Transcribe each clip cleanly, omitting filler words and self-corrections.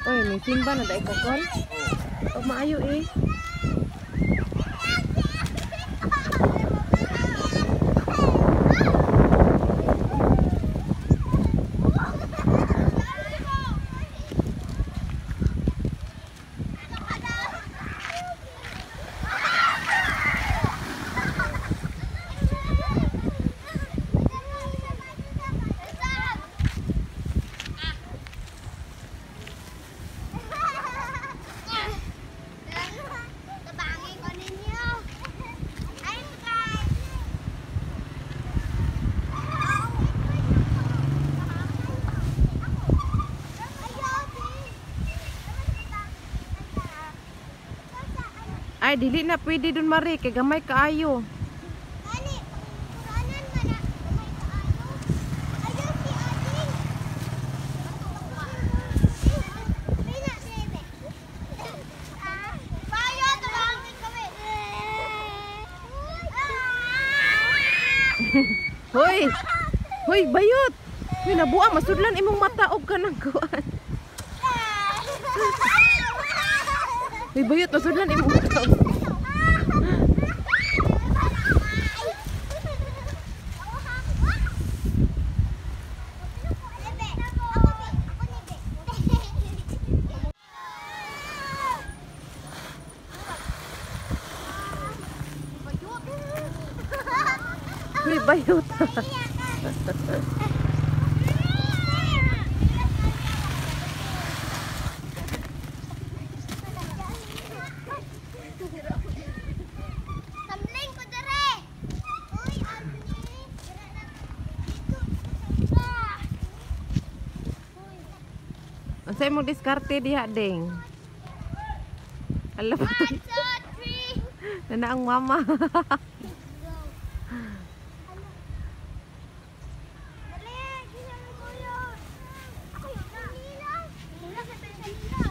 Oy, ni Simba na dai kokol. Oh, maayo eh. Ay, dili na pwede dun, Mari, kay gamay kaayo. Ani, pangkuranan man na gamay kaayo. Ayaw si Ading. Pina, bebe. Bayo, tabangin kami. Hoy. Hoy, bayot. Hoy, nabuang masudlan imong mata og kanang kuan. Hoy, bayot, masudlan imong mata. Hoy, bayot. Samling ko dere. Uy, abi. Unsay imong diskarte diha, Ding? Ala pa. 1, 2, 3. Nana ang mama. Dali, ginamit ko yun. Ako yun na. Nila sa nila.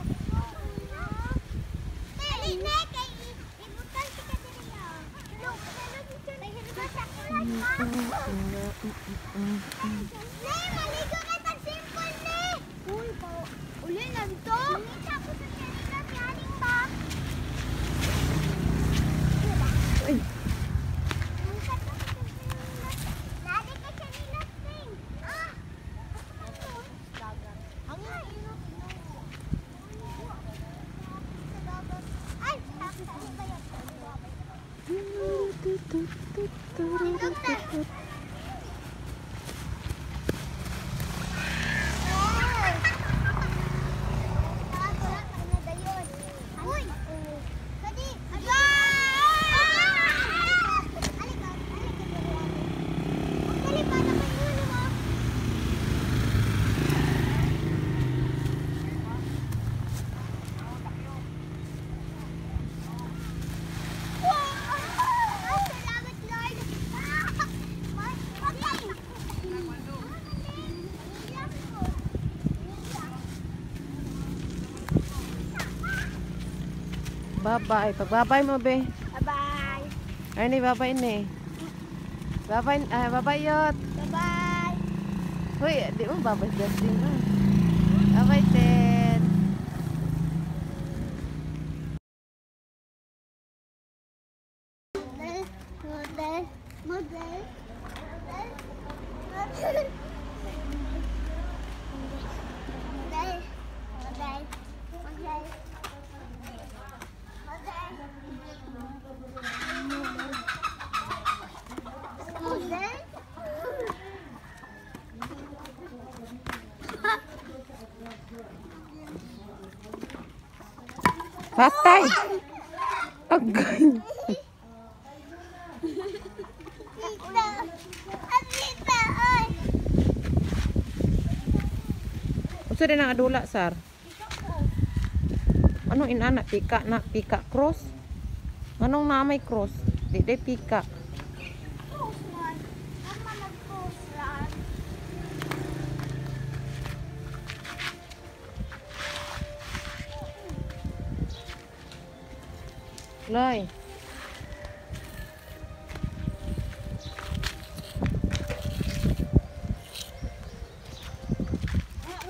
Dali na, kay ibutan si Katerina. Ne, maligo kay pag-simple, ne. Uy, uli na dito. Ngita ko sa kanila si Aling ba? Ay. Bye-bye. Pag-bye-bye mo, be. Bye-bye. Ay, ni, bye-bye ni. Bye-bye, ah, bye-bye, yot. Bye-bye. Hoy, di mo bye-bye, Justin. Bye-bye, Ted. Model, model, model, model, model, model, model, model. Patay! Agay! Tita! Tita! Ay! Unsa din ang adula, sar? Anong inana? Pika na? Pika cross? Anong na may cross? Di di pika. Cross man. Tama nag-cross lang. Loy.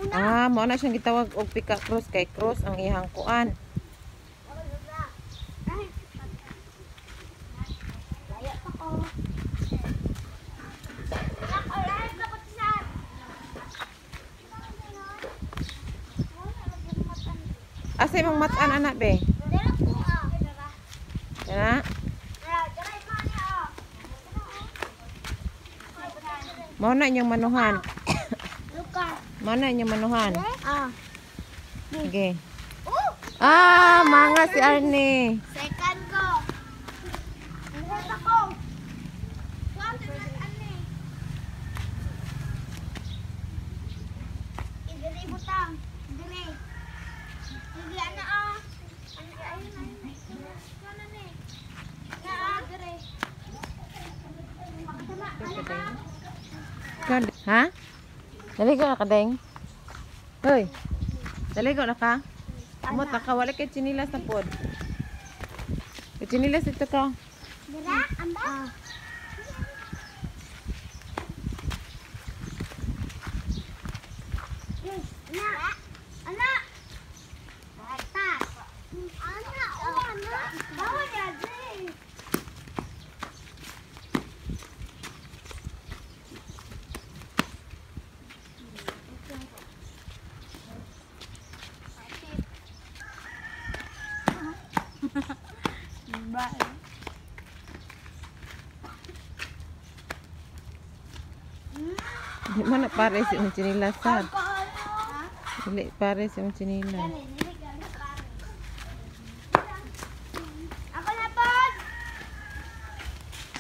Una. Ah, mao na siyang gitawag og pika cross kay cross ang iyang kuan. Asa imong mat-an anak be? Kana? Mao na inyong manuhan. Mao na inyong manuhan. Sige. Ah, mga si Arnie. Second ko. Ako. Idiri butang. Idiri. Sige, ana ah. Ana ayun ayun. Ano ni? Na diri. Ha? Daligo na ka, Deng. Hoy. Daligo na ka. Umot na ka. Wala kay chinilas na pod. Kay chinilas ito ka. Dira, amba. Ana. Ana. Bata. Ana, oh ana. Bawa ya, diri. Bye. Di man na pare si imong chinilas sad. Dili pare si imong chinilas. Ako na pod.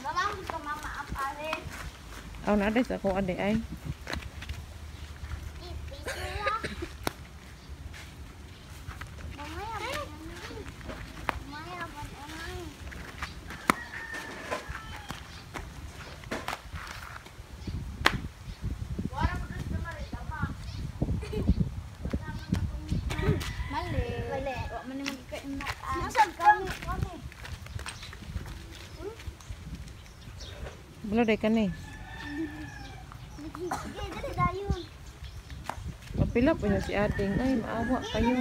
Mamang ko mama apare. Aw na sa ako ade ay. Mali. Mali. Masag kami. Bulo day kani. Sige, dali dayon. Papila po niya si ating. Ay, maawa kayo.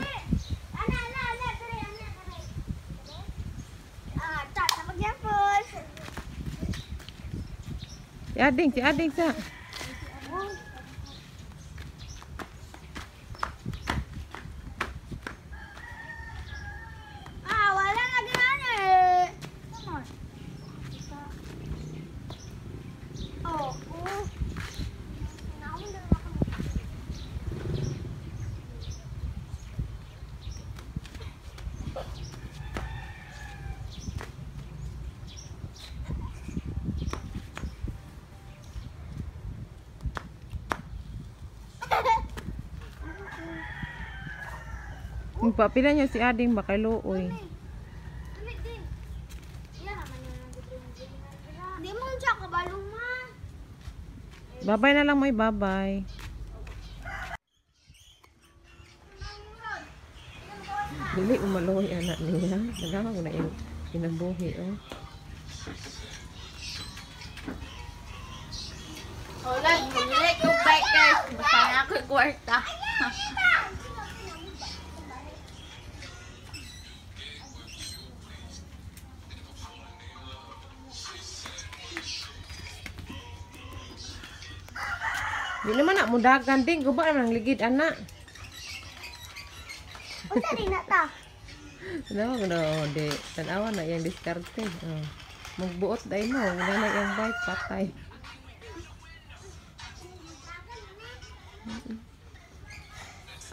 Ana, ana, ana, dali, ana, dali. Ah, ta, ta magyapon. Si ading sa. Ah, wala na ganun eh. Come on. Oh, oh. Magpapila niya si ading baka luoy. Di mo siya kabalong ma. Babay na lang mo, babay. Dili umaloy anak niya. Nagama ko na yung kinabuhi oh. Wala, bumili ko bike guys. Basta na ako yung kwarta. Di naman na mudagan ding guba naman ang ligid anak. Unsa din na ta? Tanawa ko na oh, di tanawa na iyang diskarte. Oh. Magbuot dai mo, wala na iyang bike patay.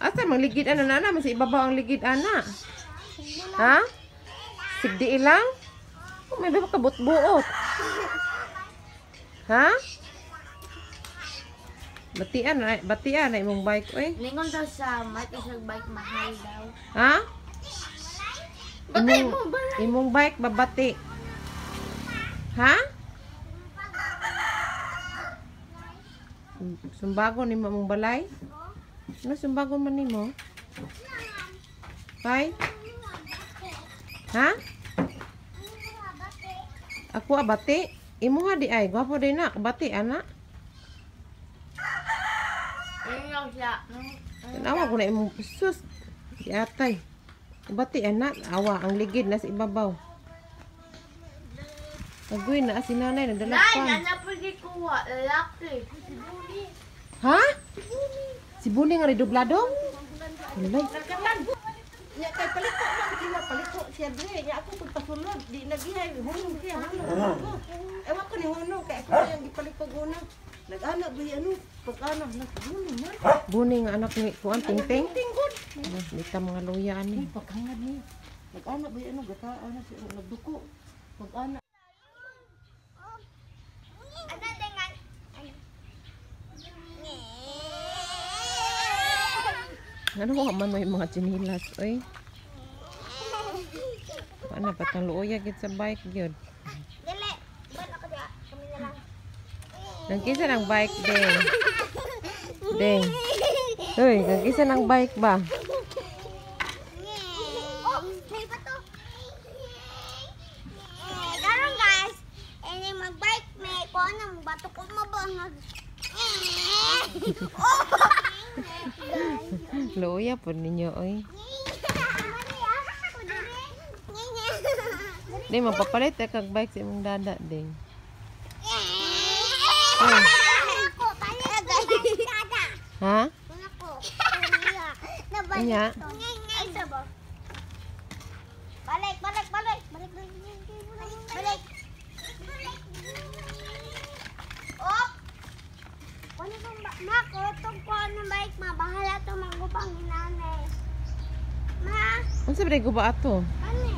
Asa mang ligid ana na na, mas ibabaw ang ligid ana. Ha? Sigdi ilang? Oh, may ba kabot-buot? Ha? Batian na imong bike oy. Lingon daw sa Mike isang bike mahal daw. Ha? Batay mo ba? Imong bike babati. Ha? Sumbagon nimo among balay? Ano sumbagon man nimo? Tay? Ha? Ako abati? Imuha di ay, gwapo di na, bati ana. Ayun. Ikaw siya. Tanawa ko na imong sus. Yatay. Bati anak, awa ang ligid na sa ibabaw. Agoy na si nanay nagdala Nay, pa. nana po kuha. Lalaki. Ha? Si Buni nga redoblado? Walay. Nya kay paliko man sila, paliko siya dire. Nya ako pud pasulod, di nagihay hunong siya, hunong ako. Ewan ko ni hunong kay ako yang gipaliko guna. Nag-ana ba ano, pag-ana nag hunong man. Buni nga anak ni kuan Tingting. Tinggod. Ah, di ta mga luya ani. Uy, paghangad ni. Nag-ana ba ano, gata ana siya nagduko. Pag-ana. Ano dengan? Ano? Ano wa man may mga tsinilas oy. Paano patang luoya gid sa bike gyud. Dili. Ban ako diya. Kami na lang. Nagkisa ng bike ding. Ding. Uy, nagkisa ng bike ba? Oh, may bato. Eh, karon guys, ini magbike may ko nang bato ko mabangag. Oh. Luoya po ninyo oy. Ding, mapapalit eh kag bike sa imong dada ding. Ako, balik ko dada. Ha? Ako. Nabalik Unya? to. Ay, sabo. Balik, balik, balik. Balik, balik, balik. Balik. Op. Ano bang ba? Ma, ko itong kuha ng bike, ma. Bahala itong magupang inanay. Ma, Unsa ba guba ato? ano